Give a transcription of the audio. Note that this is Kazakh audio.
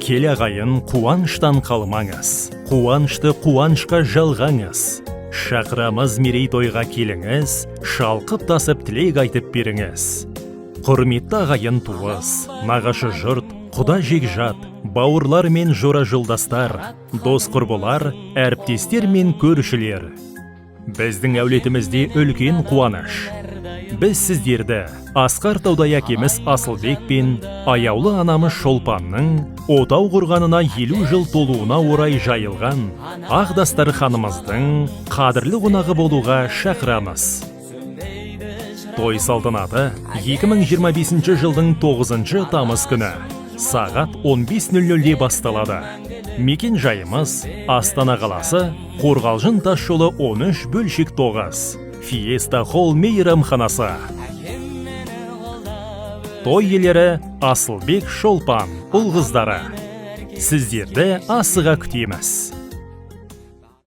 Кел, ағайын, қуаныштан қалмаңыз, қуанышты қуанышқа жалғаңыз. Шақырамыз мерейтойға, келіңіз, шалқып тасып тілек айтып беріңіз. Құрметті ағайын туыс, нағашы жұрт, құда жекжат, бауырлар мен жора жолдастар, дос құрбылар, әріптестер мен көршілер. Біздің әулетімізде үлкен қуаныш. Біз сіздерді асқар таудай әкеміз Асылбек пен аяулы анамыз Шолпанның отау құрғанына 50 жыл толуына орай жайылған ақ дастарханымыздың қадірлі қонағы болуға шақырамыз. Той салтанаты 2025 жылдың 9 тамыз күні сағат 15.00-де басталады. Мекен жайымыз: Астана қаласы, Қорғалжын тас жолы 13 бөлшек 9, Фиеста Холл мейрамханасы. Той иелері: Асылбек, Шолпан, ұл қыздары. Сіздерді асыға күтеміз.